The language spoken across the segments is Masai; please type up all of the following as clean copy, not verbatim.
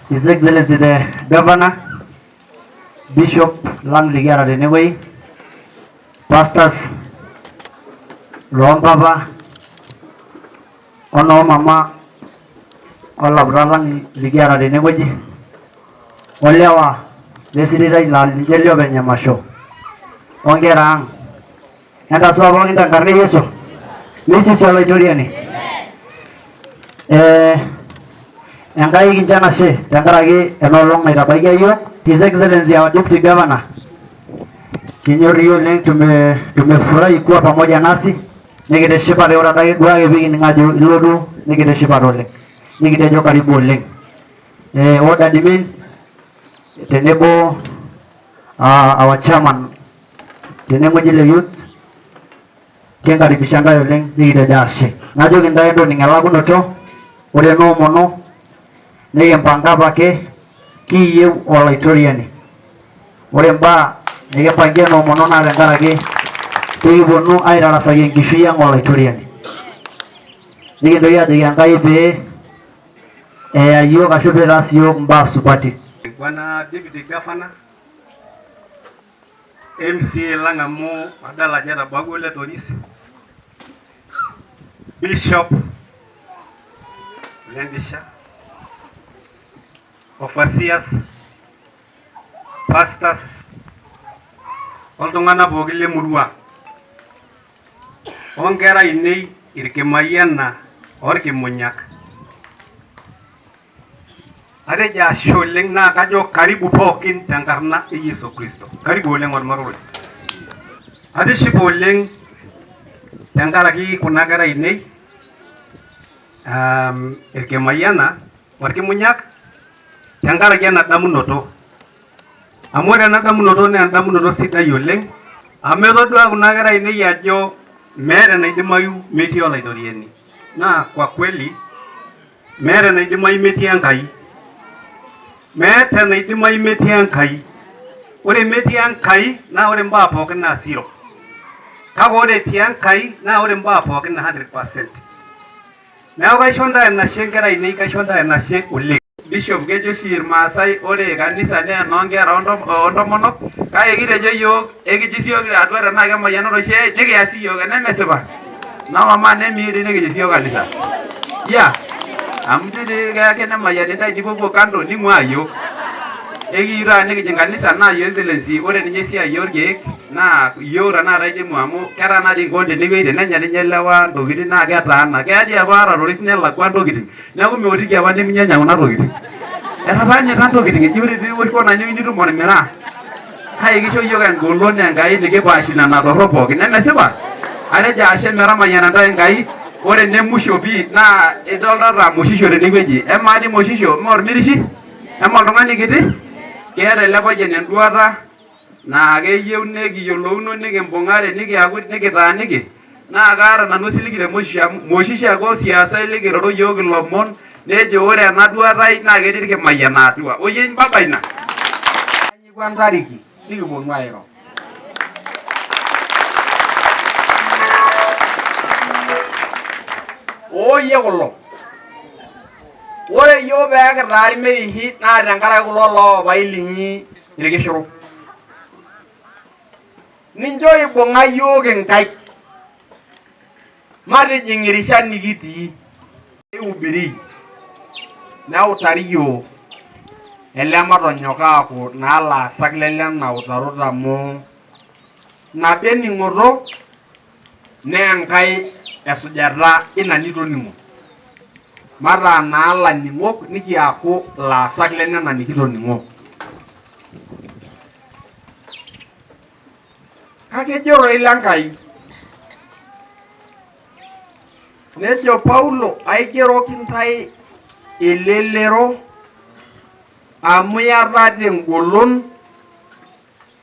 His Excellency the Governor, Bishop lang likiata tenewueji, pastors loompapa onoomama olaputak lang likiata tenewueji, olewa lesiritai laa ninche liopeny emasho, onkera ang. Entasupa pookin tenkarna e Yesu. Misisi Olaitoriani. Eh, Enkai kincho enashe tenkaraki ena olong naitabaikia iyiook. His Excellency our Deputy Governor, kinyor iyie oleng, tumefurahi kuwa pamoja nasi, nikitishipate ore adake duo ake pikining ajo ilotu nikitishipate oleng, nikitejo karibu oleng. Eh, ward admin tenebo our chairman tenewueji le youth kinkaribisha ntae oleng nikitejo ashe. Najoki ntae entoning elakunoto, ore enoomono nikimpanga apake kiiyieu Olaitoriani. Ore imbaa nikimpangia enoomono naa tenkaraki pikiponu aitarasaki enkishui ang Olaitoriani. Nikintoki ajoki Enkai pee eya iyiook ashu piitaas iyiook imbaa supati. Bwana Deputy Governor, MCA lang amu adol ajo etabawua ole Toris, Bishop Lendisha, Overseers, Pastors, oltung'anak pookin lemurua, onkera ainei irkimayiana orkimunyak. Atejo ashe oleng naa kajo karibu pookin tenkarna e Yesu Kristo. Karibu oleng ormaroroi. Atishipe oleng tenkaraki kuna kera ainei irkimayiana orkimunyak tenkaraki ena damunoto. Amu ore ena damunoto naa endamunoto sidai oleng amu etodua kuna kera ainei ajo meeta enaidimayu metii Olaitoriani. Naa kwa kweli meeta enaidimayu metii Enkai. Meeta enaidimayu metii Enkai. Ore metii Enkai naa ore imbaa pookin naa zero. Kake ore etii Enkai naa ore imbaa pookin naa 100%. Neeku kaisho ntae enashe nkera ainei, kaisho ntae enashe oleng. Bishop kejo oshi irmaasai ore kanisa naa enoo nkera o ntomonok kake kitejo iyiook ekijing siyiok atua tenaa kemayianata oshi eyai nikiya siyiok enemesipa naa nemiiri nikijing siyiok kanisa yeah amu ijo dii keyaki nemayiani intae nipuopuo kando ning'uaa iyiook ekiyieu taata nikijing kanisa naa your excellency ore ninye esiai orkeek naa iyiook tenakata idimu amu ketaa natii inkoon tenewueji tenenya ninye ilewa ntokitin naa ketaana keya dii apa ata toris nelakua ntokitin Neeku meotiki apa neminyanya kuna tokitin. Etataanyita ntokitin eji ore piiwosh kona niyieu nitum ormiraa. Kake kisho iyiook engolon Enkai nikipaash nena torrok pookin. Nemesipa? Atejo ashe metamayiana intae Enkai. Ore ene musho pii naa idoltata Moshisho tenewueji. Emaa dii Moshisho mee ormirishi? Eme oltung'ani kiti? Keeta ele payian enduata naa keyieu nikiyiolouno nikimbung'are nikiaku nikitaaniki naa kaata nanu osiligi te Moshisho amu Moshisho ake osiasai likiroro iyiook ilomon nejo ore ena duata ai naa ketii irkimayiana atua. Oyie baba ina? Tinyiku entariki nikiponu airo. Ooyie kulo. Ore iyiook pee kitaa irmerishi naa tenkaraki kulo loopai linyi irkishuruk. Ninche oibung'a iyiook inkaik matijing irishat nikitii. Neihubiri neutari iyiook ele matonyok aaku naa laasak lelena utarot amu nabo ening'oto naa enkae esujata ina nitoning'o. Mataa naa laning'ok nikiaku laasak lenena nikitoning'o. Kake ejo ororei le Nkai, nejo Paulo aigeroki intae elelero. Amu iyatata engolon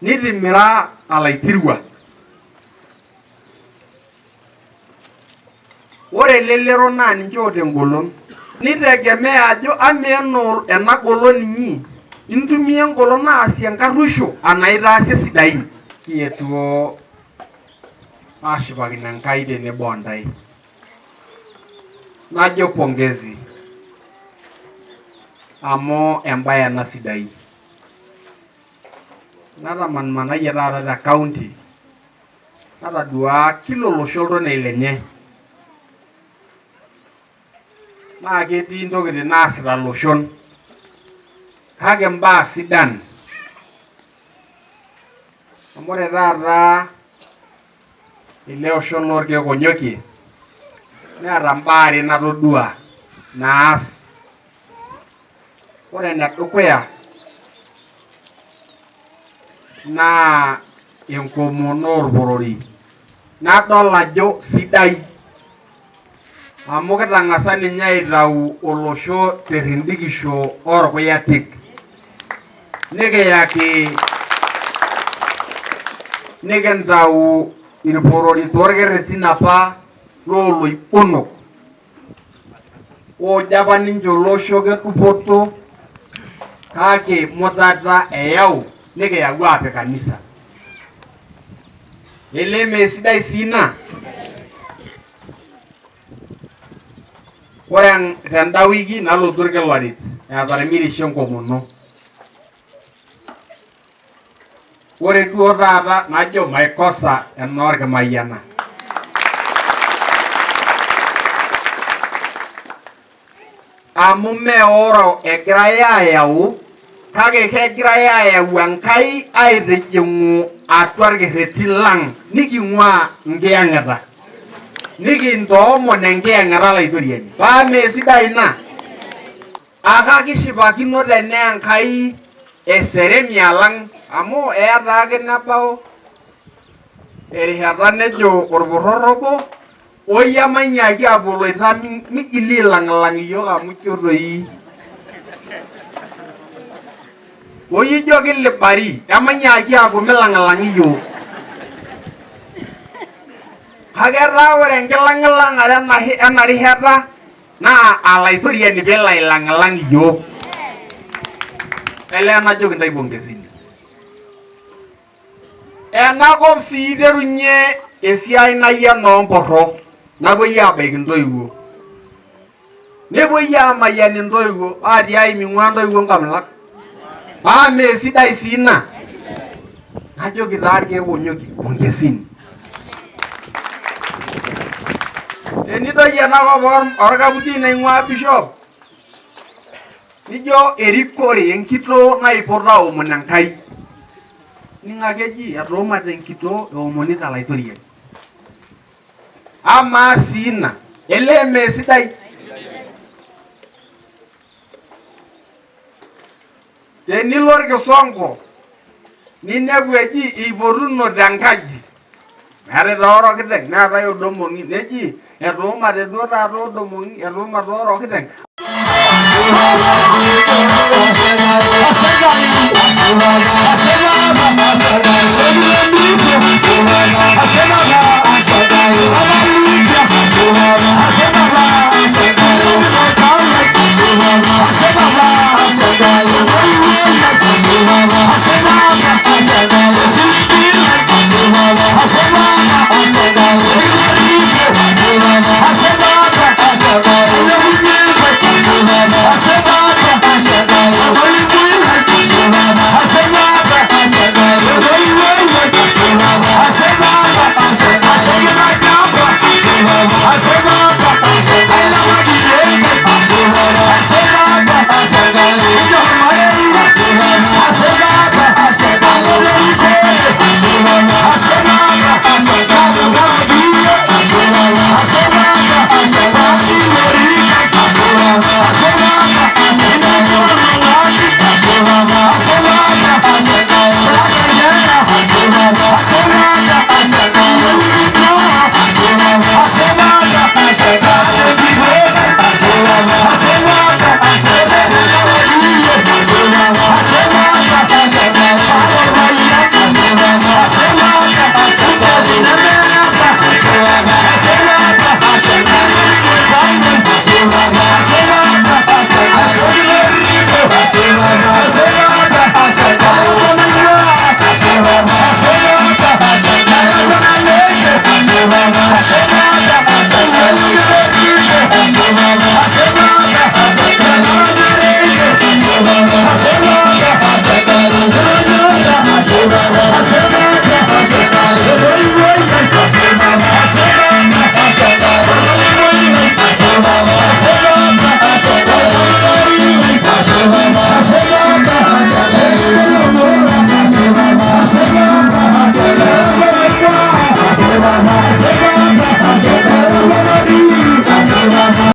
nitimira alaitirua. Ore elelero naa ninche oota engolon. Nitegemea ajo amaa ena golon inyi intumia engolon aasie enkarruisho anaa itaasie sidain. Kietuo aashipakino Enkai tenebo o ntae. Najo pongezi amu embae ena sidai. Natamanmanayie taata te county natadua kila olosho oltonei lenye. Naa ketii intokitin naasita iloshon kake imbaa sidan. Amu ore taata ele osho lorkeek onyokie neeta imbaa are natodua naas. Ore enedukuya naa enkomono orporori nadol ajo sidai amu kitang'asa ninye aitau olosho terrindikisho orkuyatik nikiyaki nikintau irporori torkerretin apa looloibonok oojo apa ninche olosho kedupoto kake mutata eyau nikiyau aapik kanisa. Elee mee sidai sii ina? Ore tenda wiki nalotu orkilorit eeta ormirishi enkomono. Ore duo taata najo maikosa enoorkimayiana. Amu meoro egirai ayau kake kegirai ayau Enkai aitijing'u atua irkerretin lang niking'uaa nkiyang'ita. Nikintoomon enkiyang'ita Olaitoriani. Paa mee sidai ina? Aka kishipakino tenaa Enkai eseremi alang amu eya taake nebau erishata nejo orporor obo oi emainyiaki aapuo oloita migili ailang'ilang iyiook amu ijo toi oi ijo kilibari emainyiaki aapuo milang'ilang iyiook. Kake etaa ore enkilang'ilang'are ena rishata naa Olaitoriani peelo ailang'ilang iyiook. Elee najoki intae pongesini. Enakop sii iterunye esiai nayian oomporro napuoi aabaiki intoiwuo. Nepuoi aamayian intoiwuo paa tiai ming'uaa intoiwuo nkamulak. Paa mee sidai sii ina? Najoki taa irkeek onyokie pongesini. Tenidoyio enakop orkaputi naing'uaa bishop nijo erikore enkitoo naipoto aomon Enkai. Ning ake eji etoomate enkitoo eomonito Olaitoriani. Amaa sii ina elee mee sidai? Tenilo orkisongo ninepu eji eipotunote enkaji. Meetae taa orokiteng neetae odomong'i neji etuumate duo taata odomong'i etuumate orokiteng.